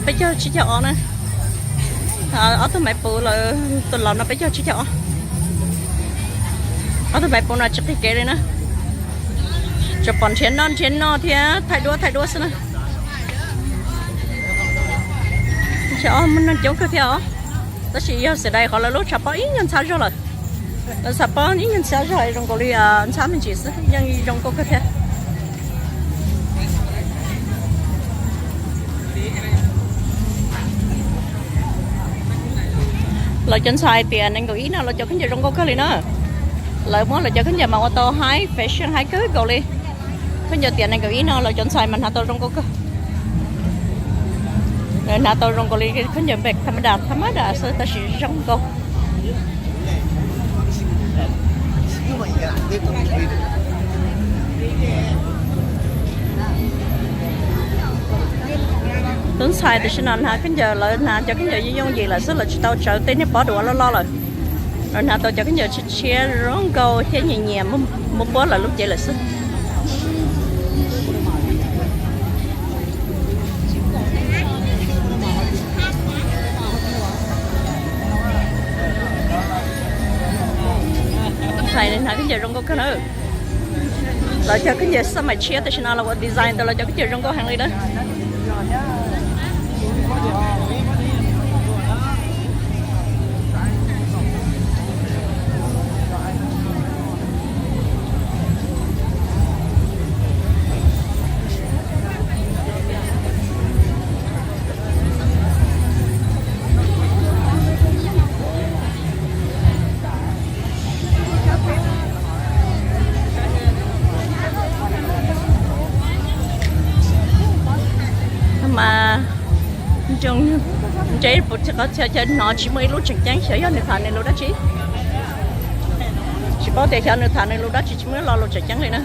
Peb caug tsib caug ob na. Ob tug maiv puv lawm, tus laus no peb caug tsib caug ob. Ob tug maiv puv no tsis qhib kev li na. Tsuas pom nrhiav noj nrhiav noj thiab thaij duab thaij duab xwb na. Ob muaj neeg coob kawg thiab os. Tab sis yog xav dais qhov lawv lub tshav pob ib nyuag ntxhab zog lawm. Lawv tshav pob ib nyuag ntxhab zog zoo nkaus li ntxhab me ntsis xwb, yeej zoo nkauj kawg thiab. Lawv cov ntxhais tiam nees nkaum ib no lawv cov khaub ncaws zoo nkauj kawg li na. Lawv muab lawv cov khaub ncaws mas ua tau high fashion high kawg nkaus li. Khaub ncaws tiam nees nkaum ib no lawv cov ntxhais mas hnav tau zoo nkauj kawg. Hnav tau zoo nkaus li khaub ncaws npem tham ma das tham ma das xwb tab sis zoo nkauj. Tub ntxhais tam sim no hnav khaub ncaws, lawv hnav cov khaub ncaws yooj yooj yim lawm xwb, lawv tsis tau tsawv tej niag pob duav loj loj lawm. Lawv hnav tau cov khaub ncaws tshiab tshiab zoo nkauj thiab nyias nyias muab puab lawv lub cev lawm xwb. Ntxhais hnav khaub ncaws zoo nkauj kawg na. Lawv cov khaub ncaws xab maim tshiab tam sim no los ua design tau lawv cov khaub ncaws zoo nkauj heev li na. Mas ntsej muag qhov txhia chaw hnov tsis muaj ib lub tseem ceeb, xyov yog nws tham nws lus dab tsi. Tsis paub tias xyov nws tham nws lus dab tsi tsis muaj ib lo lus tseem ceeb li na.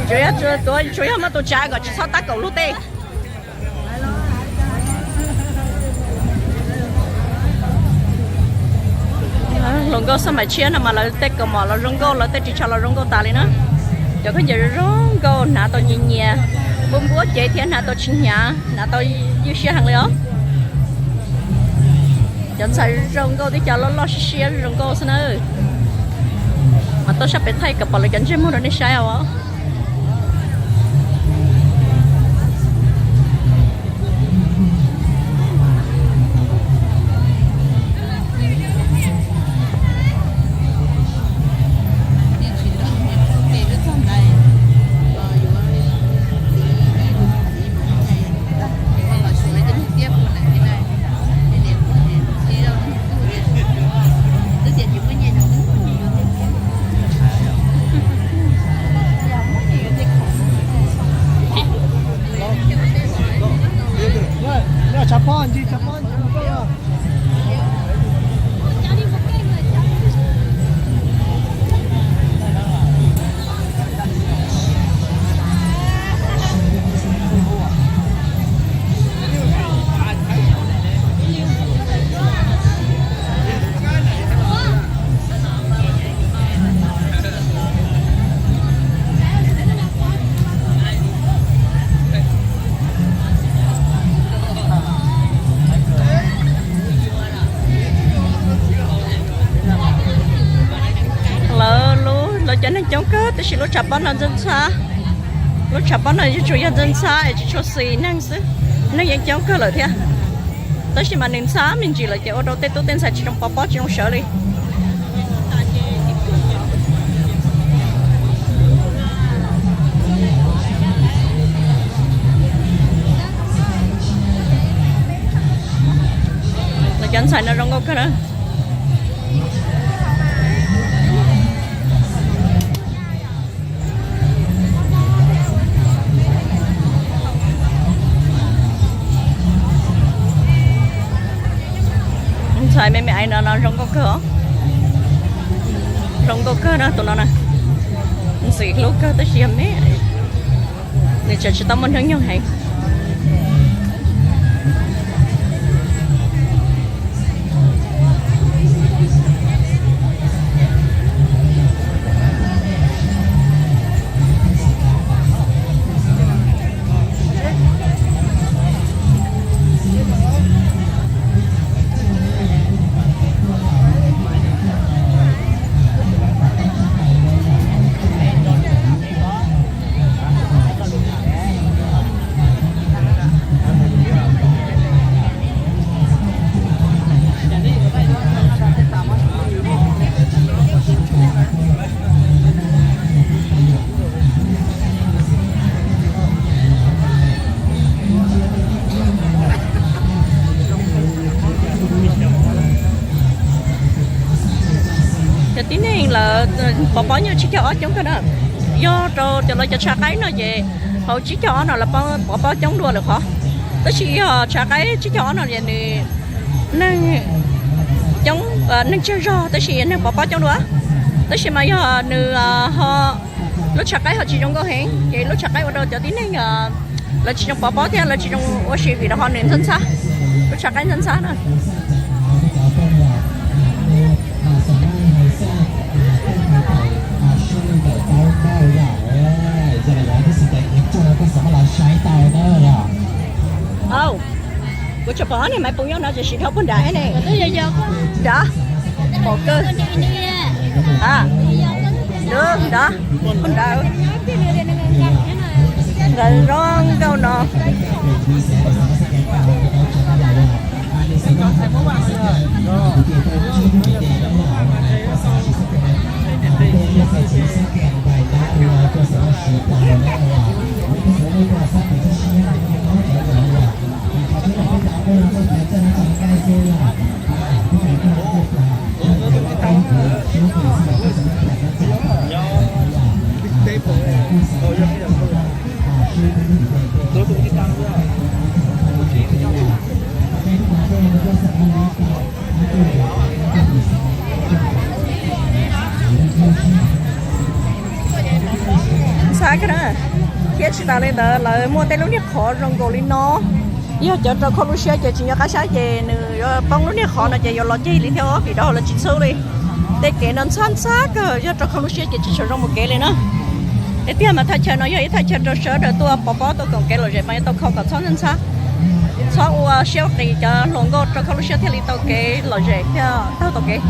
Tsuas yog, tsuas yog muaj tus tsav kom tsis txhob tab kaum lub tej. Hluas nkauj xab maim tshiab no mas lawv tej kaus mom los zoo nkauj, lawv tej ris tsho los zoo nkauj tas li na. Cov khaub ncaws zoo nkauj hnav tau nyias nyias, npuab npuab cev thiab hnav tau tsis hnyav, hnav tau ywj siab heev li os. Cov ntxhais zoo nkauj thiab cov loj loj siab siab zoo nkauj xwb na. Mas tuaj sab pem thaij kom pom lawv cov ntsej muag rau nej saib os. Lawv, lawv cov neeg coob kawg tab sis lub tshav pob no ntxhab ntxhab. Lub tshav pob no yeej tsuas yog ntxhab ntxhab es tsis tshua xis neeg xwb. Neeg yeej coob kawg lawm thiab. Tab sis mas nws ntxhab me ntsis lawm ces ua rau tej tub tej ntxhais tsis zoo pov pob tsis zoo sawv li. Lawv cov ntxhais no zoo nkauj kawg na. Ntxhais me me aiv no no zoo nkauj kawg os. Zoo nkauj kawg na tus no na. Ntxim hlub kawg tab sis yog me, nws tseem tsis tau muaj hnub nyoog heev. Pov pob nyob tsib caug ob coob kawg na. Yog rau cov lawv cov tshav qaib no ces hauv tsib caug ob no lawv pov pob coob dua lawm qhov. Tab sis yog tshav qaib tsib caug ob no es nws neeg coob, neeg tsawg zog tab sis neeg pov pob coob dua. Tab sis mas yog nws ho lub tshav qaib ho tsis zoo nkauj heev ces lub tshav qaib ua rau cov tib neeg lawv tsis zoo pov pob thiab lawv tsis zoo ua si vim rau qhov nws ntxhab ntxhab, lub tshav qaib ntxhab ntxhab na. Au, kuv tsuas pom ob niag maiv poos nyob no ces sim dhau puag nrad ne. Nrad, pom kawg. Nrad, puag nrad. Nqaws zoo nkauj no. Ntxhab kawg na. Thiab tsis tas li ntawd lawv muaj tej lub niag qhov zoo nkaus li no. Yog cov rau kho lub siab ces tsis nco qab saib ces nws yuav poob lub niag qhov no ces yuav los ceg li thiab vim rau lawv tsis txhub li. Tej kev no ntxhab ntxhab kawg, yog rau kho lub siab ces tsis tshua zoo mus kev li na. Tiag tiag mas thaj chaw no yog ib thaj chaw rau sawv daws tuaj pov pob tuaj koom kev lom zem mas yuav tau kho kom txhob ntxhab ntxhab, txhob ua siab qis, cov hluas nkauj rau kho lub siab thiaj li tau kev lom zem thiab taug tau kev.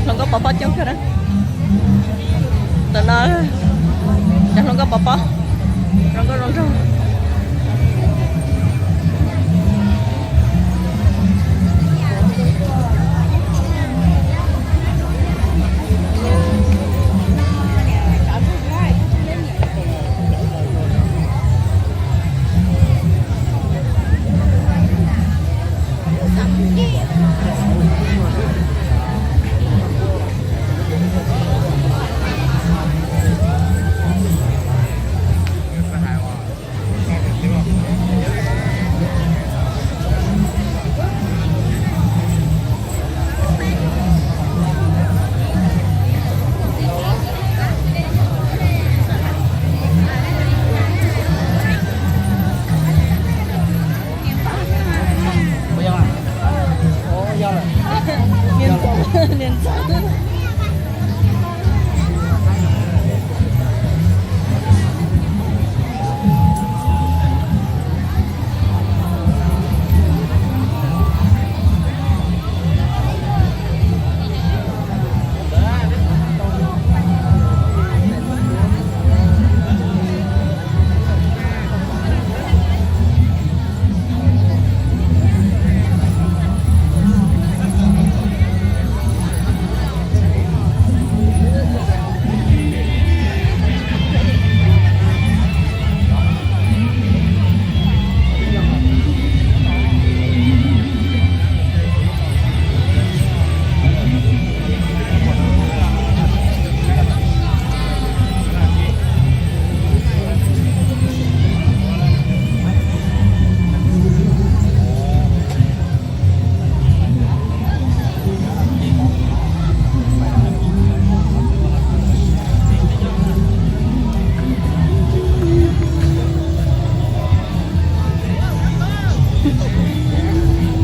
Hluas nkauj pov pob coob kawg na. Tam no cov hluas nkauj pov pob, hluas nkauj zoo nraug.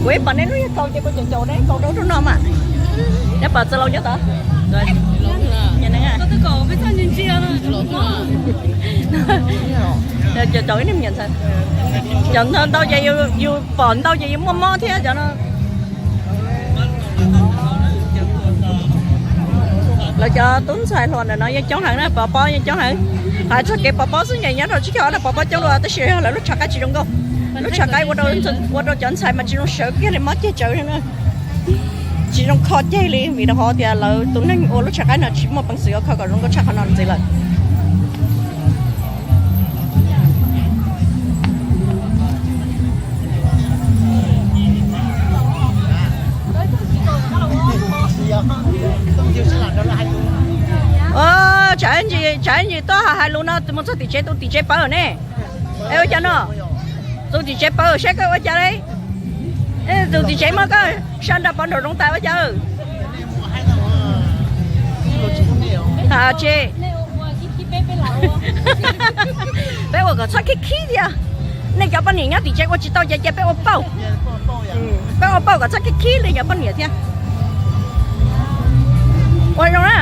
Kuv ib pom nej lub niag kaus ces kuv caum caum nej kaus rau rau no mas. Neb pom txawv laus nyob tod. Caum caum ib niag me nyuam ntxhais. Caum ntau ntau ces yus pom ntau ces yus muaj mob thiab cov no. Lawv cov tub ntxhais hluas ntawm no yeej coob heev na, pov pob yeej coob heev. Hais txog kev pov pob xwb ces nyob rau tsib caug ob no pov pob coob dua tab sis yog lawv lub tshav qaib tsis zoo nkauj. Lub tshav qaib ua rau cov ntxhais mas tsis zoo sawv kiag li, mob ceg tsawv na. Tsis zoo kho ceg li vim rau qhov tias lawv tus neeg ua lub tshav qaib no tsis muaj peev xwm yuav kho kom zoo nkauj tshaj qhov no ntxiv lawm. Tsam ntsis tuaj hais lus no mus txog tim tsev, tus tim tsev pawv ne. Es ua cas no? Tus tim tsev pawv saib koj ua cas li. Tus tim tsev muab koj sab nrad pov nraum zoov tas ua cas? Tsis, peb ua kom txhob khib khib thiab. Nej cov poj niam nyob tim tsev ua tsis tau ces cia peb ua pauj. Peb ua pauj kom txhob khib khib li cov poj niam thiab. Ua zoo na.